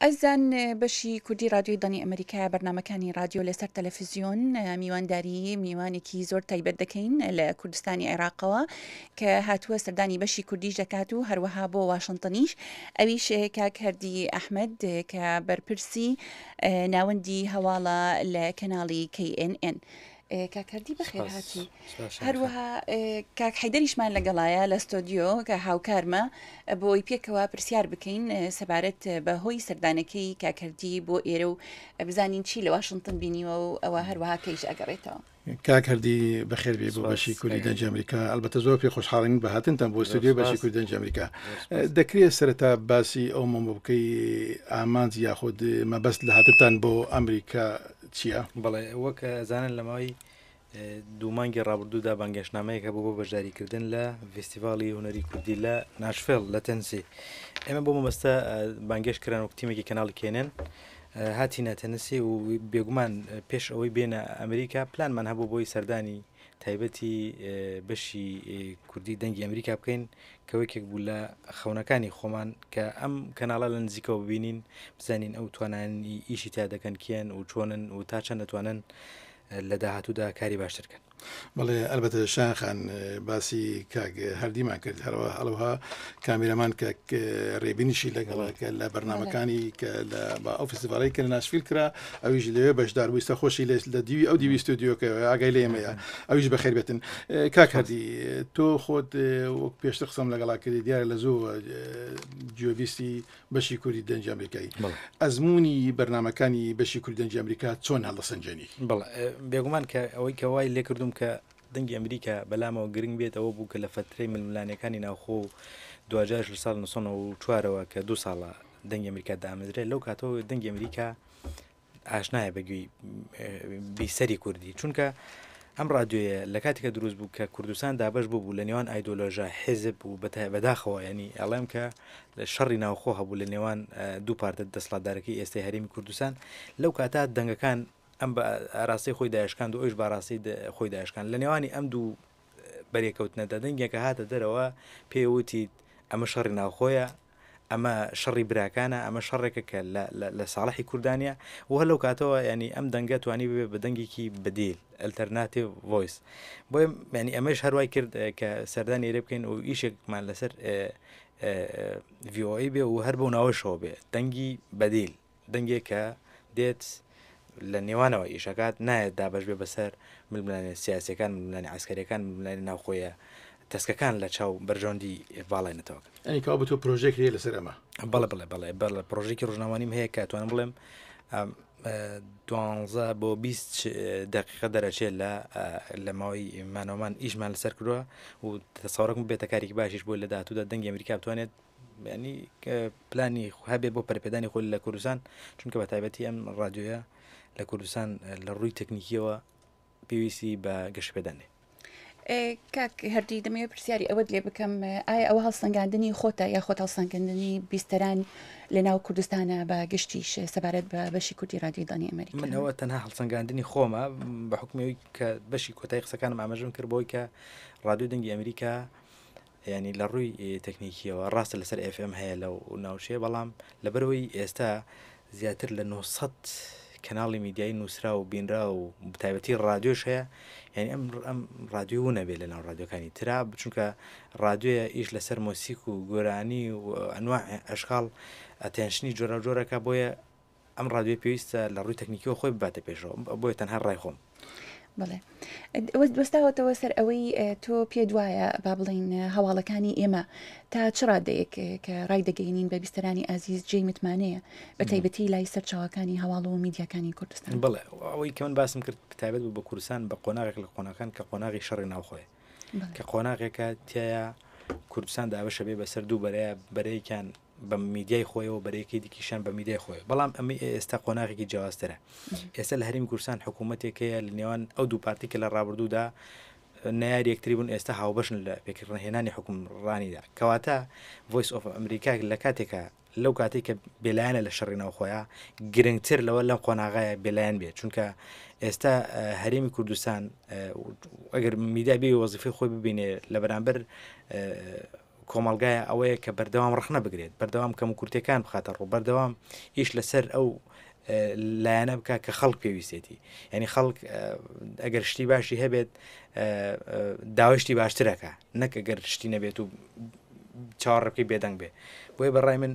ئەزیزان بەشی کوردی رادیۆی دەنگی ئەمریکایە بەرنامەکانی رادیۆ لەسەر تەلەفزیۆن میوانداری میوانێکی زۆر تایبەت دەکەین لە کوردستانی عێراقەوە کە هاتووە سەردانی بەشی کوردیش دەکات و هەروەها بۆ واشنتنیش ئەویش کاک هەردی ئەحمد کە بەرپرسی ناوەندی هەواڵە لە کەناڵی KNN. کاک هەردی بەخێر هاتی هەروەها کاک حەیدەریشمان لەگەڵایە لە ستۆدیۆ کە هاوکارمە بۆی پێکەوە پرسیار بکەین سەبارەت بە هۆی سەردانەکەی کاک هەردی بۆ ئێرە و بزانین چی لە واشنتن بینیوە و ئەوە هەروەها کەیش ئەگەڕێتەوە. کاک هەردی بەخێر بێ بۆ بەشی کوردی دەنگی ئەمریکا ئەلبەتە زۆر پێ خۆشحاڵین بە هاتنتان بۆ ستۆدیۆ بەشی کوردی دەنگی ئەمریکا دەکرێت سەرەتا باسی ئەو مەمە بکەی ئامانج یاخود مەبەست لە هاتنتان بۆ ئەمریکا چییە؟ بەڵێ وەک ئەزانن لە ماوەی دوو مانگی ڕابردوودا بانگێشتنامەیەک هەبوو بۆ بەشداریکردن لە ڤیستیڤاڵی هونەری کوردی لە ناشفێڵ لە تەنسی ئێمە بۆ مەبەستە بانگێشت کران وەک تیمێکی کەناڵی کێنێن هاتینە تەنسی و بێگومان پێش ئەوەی بێنە ئەمریکا پلانمان هەبوو بۆی سەردانی تایبەتی بەشی کوردی دەنگی ئەمریکا بکەین کە یەکێک بوو لە خەونەکانی خۆمان کە ئەم کەناڵە لە نزیکەوە ببینین بزانین ئەو توانانی ئیشی تا دەکەن کێن و چۆنن و تا چەند دەتوانن لە داهاتوودا کاری باشتر کەن. بەڵێ ئەلبەتە شایان خان باسی کاک هەردیمان کرد هەروە هەڵەوها کامیرەمان کە ڕێبینیشی لەگەڵە کە لە بەرنمەکانی کە لە بە ئەو فستیڤاڵی کە لە ناشفیل کرا ئەویش لەوێ بەشدار بوو ئیستا خۆشی لە دیوی ئەو دیوی ستۆدیۆکە ئاگای لە ئێمەیە ئەویش بەخێر بێتن کاک هەردی تۆ خۆت وەک پێشتر قسەم لەگەڵا کردی دیارە لە زوو گوێبیستی بەشی کوردی دەنگی ئەمریکایی ئەزمموی بەرنمەکانی بەشی کوردی دەنگی ئەمریکا چۆن هەڵدەسەنگێنی؟ بەڵێ بێگومان کە ئەوەی کە وای لێکردوم کە دەنگی ئەمریکا بەلامەوە گرنگ بێت ئەوە بوو کە لە فەترەی ململانێکانی ناوخۆ و دواجاریش لە ساڵی 1994ەوە کە دوو ساڵە دەنگی ئەمریکا دامەزرێت لەو کاتەوە دەنگی ئەمریکا ئاشنایە بە گوێی بیسەری کوردی چونکە ئەم ڕادیۆیە لە کاتێکە دروست بوو کە کوردستان دابش بوو بوو لە نێوان ئایدۆلۆژە حیزب و بەداخەوە ینی ئەڵێم کە لە شەڕی ناوخۆ هەبوو لە نێوان دوو پارتە دەسڵاتدارەکەی ئێستای هەرێمی کوردستان لەو کاتا دەنگەکان ئەم بە ئاراستەی خۆی دایشکاند و ئەوش باراستەی خۆی دایشکان لە نێوانی ئەم دوو بەرێکەوتنەدا دەنگێکە هاتە دەرەوە پێوتی ئەمە شەڕی ناوخۆیە ئەمە شەڕی براکانە ئەمە شەڕێکە کە لە ساڵحی کوردانە و هەر لەو کاتەوە ینی ئەم دەنگە توانی ببێ بە دەنگێکی بەدیل ئەلتەرناتیڤ ڤۆیس بۆیە ینی ئەمەش هەروای کرد کە سەردانی ئێرە بکەین و ئیشێکمان لەسەر VOA بێ و هەر بەو ناوەشەوە بێ دەنگی بەدیل دەنگێک کە دێت لە نێوانەوە ئیشەکات نایەت دابەش بێ بەسەر ململانێ سیاسیەکان ململانێ عسکەریەکان ململانێ ناوخۆیە تەسکەکان لە چاو بەرژەوەندی باڵای نەتەوەکە. ئەنی کەوا بۆ تۆ پرۆژەیەک هەیە لەسەر ئەمە؟ بەڵێ بەڵێ بەڵێ بەڵێ پرۆژێکی ڕۆژنامەوانیم هەیە کە توانم بڵێم دوانزە بۆ 20 دقیقە دەرەچێت لە لە ماوەی مانەوەمان ئیشمان لەسەر کردووە و تەسەوڕەکم بێتە کارێکی باشیش بۆ لە داهاتوودا دەنگی ئەمریکا بتوانێت ینی پلانی هەبێت بۆ پەرپێدانی خۆی لە کوردستان چونکە بە تایبەتی ئەم ڕادیۆیە لە کوردستان لە ڕووی تەکنیکیەوە پێویستی بە گەشەپێدان هەیە. کاک هەردی دەمەوێت پرسیاری ئەوەت لێ بکەم ئایا ئەوە هەڵسەنگاندنی خۆتە یا خۆت هەڵسەنگاندنی بیستەران لە ناو کوردستانە بە گشتیش سەبارەت بە بەشی کوردی رادیۆی دەنگی ئەمریکا؟ من ئەوە تەنها هەڵسەنگاندنی خۆمە بە حوکمی ئەوەی کە بەشی کۆتایی قسەکانم ئاماژەم کرد بەوەی کە رادیۆی دەنگی ئەمریکا یانی لە ڕووی تەکنیکیەوە ڕاستە لەسەر FM هەیە لەو ناوچەیە بەڵام لەبەرەوەی ئێستا زیاتر لە 900 کەناڵی میدیایی نووسرا و بینرا و بتایبەتی ڕادیۆش هەیە یعنی ئەم ئەم ڕادیۆ و نەبێت لە ناو ڕادیۆکانی ترا چونکە ڕادیۆیە ئیش لەسەر مۆسیک و گۆرانی و ئەنواع ئەشکاڵ attention ی جۆراوجۆرەکە بۆیە ئەم ڕادیۆیە پێویستە لە ڕووی تەکنیکیەوە خۆی بباتە پێشەوە بۆیە تەنها ڕای خۆم. بەڵێ وەستاوەتەوە سەر ئەوەی تۆ پێت وایە با بڵین هەواڵەکانی ئێمە تا چ ڕادەیەک کە ڕای دەگەینین بە بیستەرانی ئازیز جێی متمانەیە بە تایبەتی لای سەرچاوەکانی هەواڵ و میدیاکانی کوردستان بڵێ ئەوەی کە من باسم کرد تایبەت بوو بە کوردستان بە قۆناغێک لە قۆناغەکان کە قۆناغی شەڕی ناوخۆیە کە قۆناغێکە تایە کوردستان دابەشە بێ بەسەر دوو بەرەیە بەرەیەکیان بە میدیای خۆیەوە بەرەیەکی دیکیشان بە میدیای خۆی بەڵام ئەمە ئێستا قۆناغێکی جیاوازترە ئێستا لە هەرێمی کوردستان حکوومەتێک هەیە لە نێوان ئەو دوو پارتی کە لە ڕابردوودا نەیار یەکتری بوون ئێستا هاوبەشن لە پێکردنهێنانی حکومڕانیدا کەواتە Voice of America لە کاتێکە لەو کاتێک کە بێلایەنە لە شەڕی ناوخۆیە گرنگتر لەوە لەم قۆناغایە بێلایەن بێت چونکە ئێستا هەرێمی کوردستان ئەگەر میدیا بێ وەزیفەی خۆی ببینێ لە بەرامبەر کۆمەڵگایە ئەوەیە کە بەردەوام ڕەخنە بگرێت، بەردەوام کەموکورتیەکان بخاتە ڕوو، بەردەوام ئیش لەسەر ئەو لایەنە بکە کە خەڵک پێویستێتی یعنی خەڵک ئەگەر شتی باشی هەبێت داوای شتی باشترەکە نەک ئەگەر شتی نەبێت و چاوەڕێ بکەی بێدەنگ بێ بۆیە بەڕای من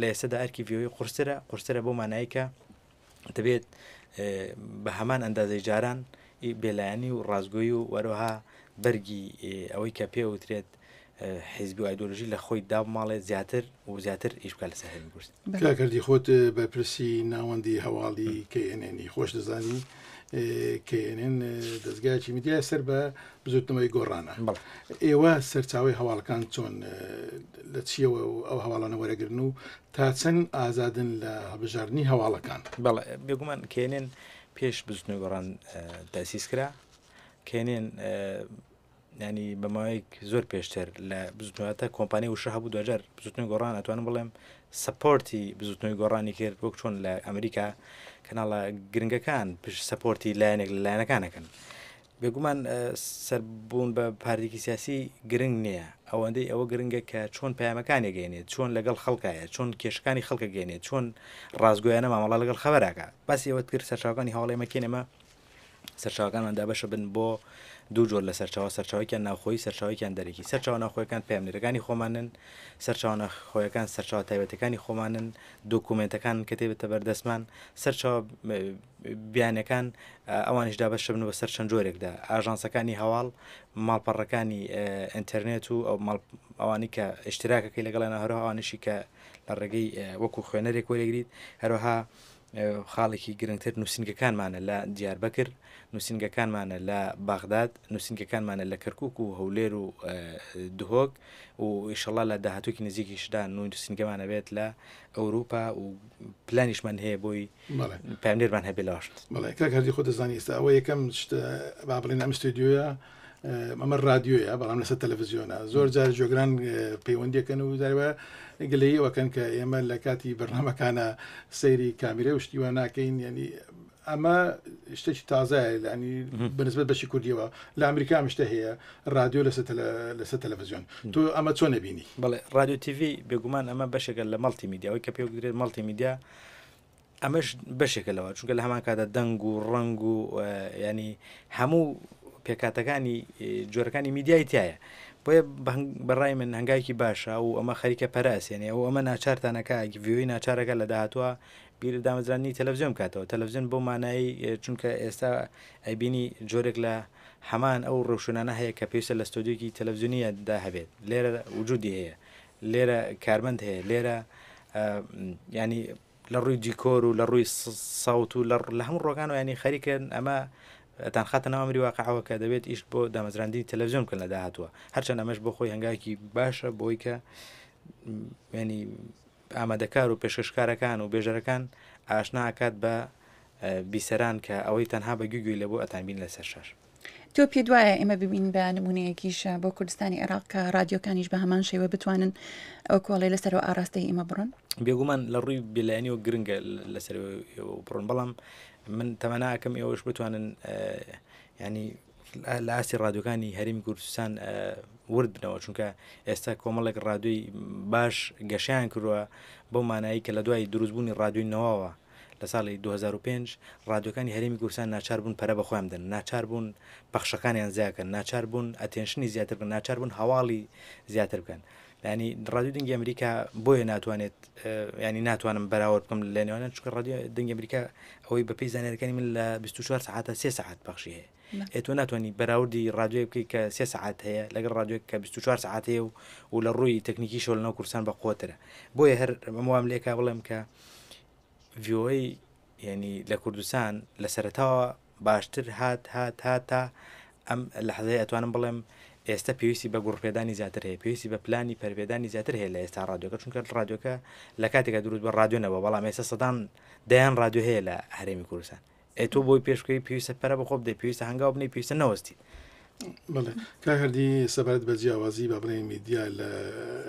لە ئێستادا ئەرکی ڤیۆی قورسترە قورسترە بۆ مانایی کە دەبێت بە هەمان ئەندازەی جاران بێلایەنی و ڕاستگۆی و وەرەها بەرگی ئەوەی کە پێ وترێت حیزبی و ئایدۆلۆژی لە خۆی دابماڵێت زیاتر و زیاتر ئیش بکات لەسەر هەرێمی کوردستان. کاک هەردی خۆت بەرپرسی ناوەندی هەواڵی KNN ی خۆش دەزانی KNN دەزگایەکی میدیای سەر بە بزوتنەوەی گۆڕانە ئێوە سەرچاوی هەواڵەکان چۆن لە چیەوە ئەو هەواڵانە وەرەگرن و تا چەند ئازادن لە هەڵبژاردننی هەواڵەکان بەڵێ بێگومان KNN پێش بزوتنەوەی گۆڕان تەسیس کرا KNN ینی بە ماوەیەک زۆر پێشتر لە بزوتنەوەتە کۆمپانیای وشە هەبوو دوجار بزوتنەوەی گۆڕان ئەتوانم بڵێم سەپۆرتی بزوتنەوەی گۆڕانی کرد وەک چۆن لە ئەمریکا کەناڵە گرنگەکان پشت سەپۆرتی لایەنێک لە لایەنەکانەکەن بێگومان سەربوون بە پارتێکی سیاسی گرنگ نییە ئەوەندەی ئەوە گرنگە کە چۆن پەیامەکانی گەێنێت چۆن لەگەڵ خەڵکایە چۆن کێشەکانی خەڵکە گەێنێت چۆن ڕاستگۆیانە مامەڵە لەگەڵ خەبەراکە باسی ئەوەت کرد سەرچاوەکانی هەواڵی ئێمە کێن ئێمە سەرچاوەکانمان دابەشە بن بۆ دوو جۆر لە سەرچاوە، سەرچاوەیەکیان ناوخۆیی، سەرچاوەیەکیان دەرەکی. سەرچاوە ناوخۆیەکان پەیامنێرەکانی خۆمانن، سەرچاوە ناخۆیەکان سەرچاوە تایبەتەکانی خۆمانن، دۆکومێنتەکانن کە تێبێتە بەردەستمان، سەرچاوە بیانەکان ئەوانیش دابەش بن بەسەر چەند جۆرێکدا، ئاژانسەکانی هەواڵ، ماڵپەڕەکانی ئینتەرنێت و ئەوانی کە ئیشتراکەکەی لەگەڵیان هەروەها ئەوانیشی کە لە ڕێگەی وەکو خوێنەرێک وەرەگریت، هەروەها خاڵێکی گرنگتر نووسینگەکانمانە لە دیاربەکر، نووسینگەکانمانە لە بەغداد، نووسینگەکانمانە لە کەرکوک و هەولێر و دهۆک و ئیشەڵا لە داهاتوویەکی نزیکیشدا نووسینگەمان ئەبێت لە ئەوروپا و پلانیشمان هەیە بۆی پەیامنێرمان هەبێت لە واشنتن. بەڵێ کاک هەردی خۆت دەزانی ئێستا ئەوە یەکەم شت با بڵێین ئەم ستۆدیۆیە ئەمە رادیۆیە بەڵام لەسەر تەلەڤزیۆنە زۆر جار جۆگران پەیوەندیەکەن و جارەوە گلەیی ئەوەکەن کە ئێمە لە کاتی بەرنامەکانە سەیری کامیرە و شتیوە ناکەین ینی ئەمە شتێکی تازەیە ینی بەنسبەت بەشی کوردیەوە لە ئەمریکا ئەم شتە هەیە رادیۆ لەسەر تەلەڤزیۆن تۆ ئەمە چۆن نەبینی بەڵێ رادیۆ تیڤی بێگومان ئەمە بەشێکە لە مەڵتی میدیاوەی کە پێ مەڵتی میدیا ئەمەش بەشێکە لەوە چونکە لە هەمان کاتدا دەنگ و ڕەنگ و ینی هەموو پێکاتەکانی جۆرەکانی میدیای تایە بۆیە بەڕای من هەنگاوێکی باشە و ئەمە خەریکە پەراسێنێ و ئەمە ناچارتانەکە ڤیۆی ناچارەکە لە داهاتوە بیر دامەزرانی تەلەڤزیۆن بکاتەوە تەلەڤزیۆن بۆ مانایی چونکە ئێستا ئەیبینی جۆرێک لە هەمان ئەو ڕەوشنانە هەیە کە پێویستە لە ستۆدیۆکی تەلەڤزیۆنیدا هەبێت لێرە وجودی هەیە لێرە کارمەند هەیە لێرە ینی لە ڕووی دیکۆر و لە ڕووی سەوت و لە هەموو ڕۆکان و ینی خەریکن ئەمە تانخاتە ناو ئەمری واقعەوە کە دەبێت ئیش بۆ دامەزراندنی تەلەڤزیۆن بکەن لە داهاتووە هەرچەند ئەمەش بۆ خۆی هەنگاوێکی باشە بۆی کە ینی ئامادەکار و پێشکەشکارەکان و بێژەرەکان ئاشنا ئەکات بە بیسەران کە ئەوەی تەنها بە گوێ گوێی لێ بوو ئەتانبین لەسەر شاش. تۆ پێت وایە ئێمە ببین بە نمونەیەکیش بۆ کوردستانی عێراق کە رادیۆکانیش بە هەمان شێوە بتوانن ئەو کۆڵی لەسەرەوە ئاراستەی ئێمە بڕۆن؟ بێگومان لە ڕووی بێلایەنیەوە گرنگە لەسەر بڕۆن بەڵام من تەمەناکەم ئێوەش بتوانن ینی لە ئاستی رادیۆکانی هەرێمی کوردستان ورد بنەوە چونکە ئێستا کۆمەڵێک رادیۆی باش گەشیان کردووە بەو مانایی کە لە دوای دروستبوونی رادیۆی نەواوە لە ساڵی 2005 ڕادیۆکانی هەرێمی کوردستان ناچار بوون پەرە بە خۆیان بدەن، ناچار بوون پەخشەکانیان زیاد کەن، ناچار بوون attention ی زیاتر بکەن، ناچار بوون هەواڵی زیاتر بکەن. ینی ڕادیۆ دەنگی ئەمریکا بۆیە ناتوانێت ینی ناتوانم بەراورد بکەم لە نێوانیان چونکە ڕادیۆ دەنگی ئەمریکا ئەوەی بەپێی زانیاریەکانی من لە 24 سەعاتە سێ سەعات پەخشی هەیە ئێ تۆ ناتوانانی بەراوردی ڕادیۆیەک بکەیت کە سێ سەعات هەیە لەگەڵ ڕادیۆیەک کە 24 سەعات هەیە و و لە ڕووی تەکنیکیشەوە لەناو کوردستان بە قوترە بۆیە هەر ئەم وام لێکا بڵێم کە ڤیۆی یعنی لە کوردستان لە سەرەتاوە باشتر هات هات هات تا ئەم لەحزەیە ئەتوانم بڵێم ئێستا پێویستی بە گوڕپێدانی زیاتر هەیە پێویستی بە پلانی پەرپێدانی زیاتر هەیە لە ئێستا ڕادیۆکە چونکە ڕادیۆکە لە کاتێکە دروست بە ڕادیۆ نەبووە بەڵام ئێستا سەدان دەیان ڕادیۆ هەیە لە هەرێمی کوردستان ئێ تۆ بۆی پێش بکەوی پێویستە پەرە بە خۆ بدەی پێویستە هەنگاو بنێی پێویستە نەوەستیت. بەڵێ کاک هەردی سەبارەت بە جیاوازی با بڵێین میدیا لە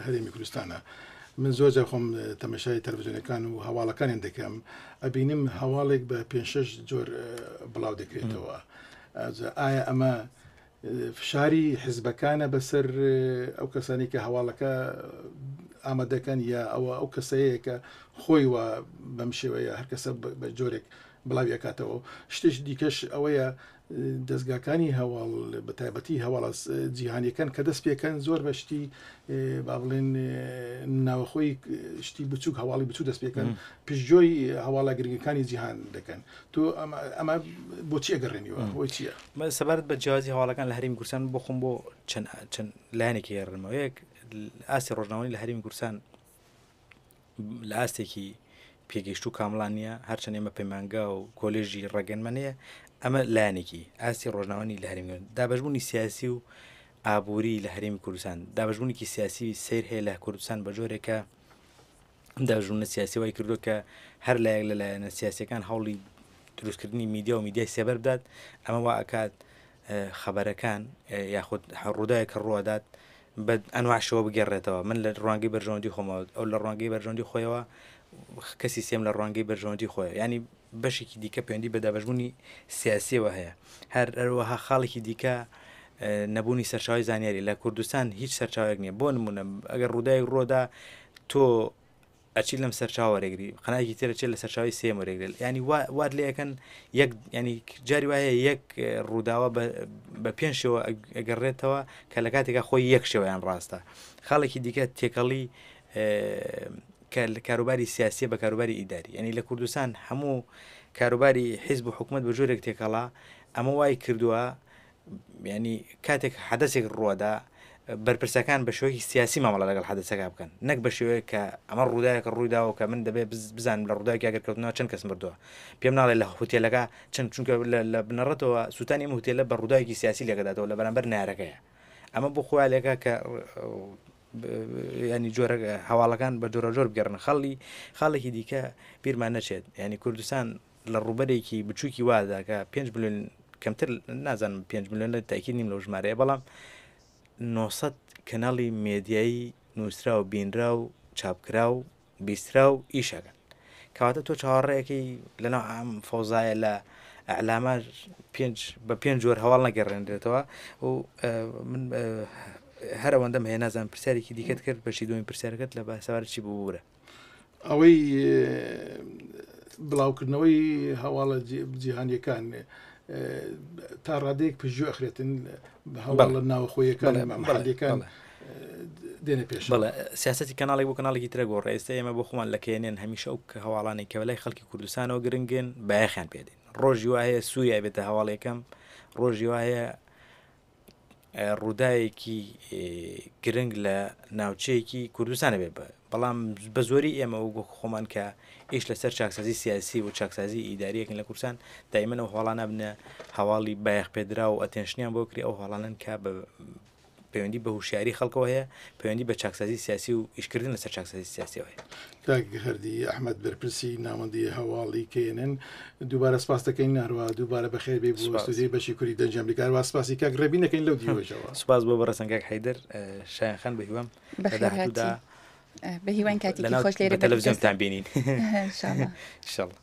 هەرێمی کوردستانە من زۆر جار خۆم تەمەشای تەلەڤزیۆنەکان و هەواڵەکانیان دەکەم ئەبینم هەواڵێک بە پێ شەش جۆر بڵاو دەکرێتەوە ئایا ئەمە فشاری حزبەکانە بەسەر ئەو کەسانی کە هەواڵەکە ئامادەکەن یا ئەوە ئەو کەسەیە کە خۆی وە بەم شێوەیە هەر کەسە بە جۆرێک بڵاوی ئەکاتەوە. شتێکی دیکەش ئەوەیە دەزگاکانی هەواڵ بە تایبەتی هەواڵە جیهانیەکان کە دەست پێکەن زۆر بە شتی با بڵێن ناوەخۆی شتی بچووک هەواڵی بچوو دەست پێکەن پشتگوێی هەواڵە گرنگەکانی جیهان دەکەن تۆ ئەمە بۆچی ئەگەڕێنیوە هۆی چییە؟ سەبارەت بە جیاوازی هەواڵەکان لە هەرێمی کوردستان بۆ خۆم بۆ چەند چەند لایەنێکی هێڕمەوە یەک ئاستی ڕۆژنامەوانی لە هەرێمی کوردستان لە ئاستێکی پێگەیشتوو کامڵان نییە هەرچەند ئێمە پەیمانگا و کۆلێژی ڕێگەنمان هەیە ئەمە لایەنێکی ئاستی ڕۆژنامەوانی لە هەرێمی دابەشبوونی سیاسی و ئابووری لە هەرێمی کوردستان دابەشبوونێکی سیاسی سیر هەیە لە کوردستان بە جۆرێکە ئەم دابەشبوونە سیاسی وای کردووە کە هەر لایەک لە لایەنە سیاسەکان هەوڵی دروستکردنی میدیا و میدیای سێبەر بدات ئەمە وا ئەکات خەبەرەکان یاخود ڕووداوێک کە ڕووەدات بە ئەنواع شێوە بگێڕێتەوە من لە ڕوانگەی بەرژەوەندی خۆمەوە ئەو لە ڕوانگەی بەرژەوەندی خۆیەوە کەسی سێم لە ڕوانگەی بەرژەوەندی خۆیە ینی بەشێکی دیکە پەیوەندی بە دابەشبوونی سیاسیەوە هەیە هەر هەروەها خاڵێکی دیکە نەبوونی سەرچاوی زانیاری لە کوردستان هیچ سەرچاوێک نییە بۆ نمونە ئەگەر ڕووداوێک ڕۆدا تۆ ئەچی لەم سەرچاوە وەرەگری قەناکی تر ئەچێت لە سەرچاوی سێیەم وەرەگرێت ینی وات لێ ئەکەن یەک ینی جاری وایە یەک ڕووداوە بە پێنج شێوە ئەگەڕێتەوە کە لە کاتێکا خۆی یەک شێوەیان ڕاستە خاڵێکی دیکە تێکەڵی کە لە کاروباری سیاسیە بە کاروباری ئیداری ینی لە کوردستان هەموو کاروباری حیزب و حکوومەت بە جۆرێک تێکەڵا ئەمە وای کردووە یانی کاتێک حەدەسێک ڕووەدا بەرپرسەکان بە شێوەیەکی سیاسی مامەڵە لەگەڵ حەدەسەکە بکەن نەک بە شێوەیەک کە ئەمە ڕووداوێکە ڕوویداوە کە من دەبێت بزانم لە ڕووداوێکی ئاگرکەوتنەوە چەند کەس مردووە پێم ناڵێ لە هوتێلەکە چەند چونکە لە بنەڕەتەوە سووتانی ئەم هوتێلە بە ڕووداوێکی سیاسی لێکداتەوە لە بەرامبەر نارەکەیە ئەمە بۆ خۆیان لێکا کە ینی جۆرە هەواڵەکان بە جۆرە جۆر بگەڕن خەڵی خاڵێکی دیکە بیرمان نەچێت ینی کوردستان لە ڕووبەرێکی بچووکی وادا کە 5 ملیۆن کەمتر نازانم 5 ملیۆن لە تاکید نیم لەو ژمارەیە بەڵام 900 کەناڵی مێدیایی نووسرا و بینرا و چاپکرا و بیسترا و ئیشەکەن کەواتە تۆ چاوەڕێەکەی لەناو ئەم فەوزایە لە ئەلامە پێنج بە پێنج جۆر هەواڵ نەگەڕێنرێتەوە و من هەر ئەوەندەم هەیە نازانم پرسیارێکی دیکەت کرد بەشی دومی پرسیارەکەت لە باسەوارە چی بوو ئەوەی بڵاوکردنەوەی هەواڵە جیهانیەکان تا ڕادەیەک پژوو ئەخرێتن هەواڵە ناوخۆیەکان مەحلیەکان دێنە پێش بەڵێ سیاستی کەناڵێک بۆ کەناڵێکی ترە گۆڕێ ئێستا ئێمە بۆ خۆمان لە کێنێن هەمیشە ئەو کە هەواڵانێک کە لای خەڵکی کوردستانەوە گرنگن بایەخیان پێدەین ڕۆژی وا هەیە سووریا بێتە هەواڵێکەم ڕۆژی وا هەیە ڕووداوێکی گرنگ لە ناوچەیەکی کوردستانە بێ بەڵام بە زۆری ئێمە و وەک خۆمان کە ئیش لەسەر چاکسازی سیاسی و چاکسازی ئیداریەکەن لە کوردستان دایمەن ئەو هەواڵانە بنە هەواڵی بایەخ پێدرا و attention یان بۆ کری ئەو هەواڵانن کە بە پەیوەندی بە هوشیاری خەڵکەوە هەیە پەیوەندی بە چاکسازی سیاسی و ئیشکردن لەسەر چاکسازی سیاسیەوە هەیە. کاک هەردی ئەحمەد بەرپرسی ناوەندی هەواڵی KNN دووبارە سپاس دەکەین هەروە دووبارە بەخێر بێی بۆ ستۆدیۆی بەشی کوردی دەنگی ئەمریکا هەروە سپاسی کاک ڕێبین دەکەین لەو دیوەشەوە. سپاس بۆ بەڕێزتان کاک حەیدەر شایان خان بە هیوام لە داهاتوودا بە هیوان کاتێکی خۆش لێرە بە تەلەڤزیۆنتان بینین ان شاء الله. ان شاء الله.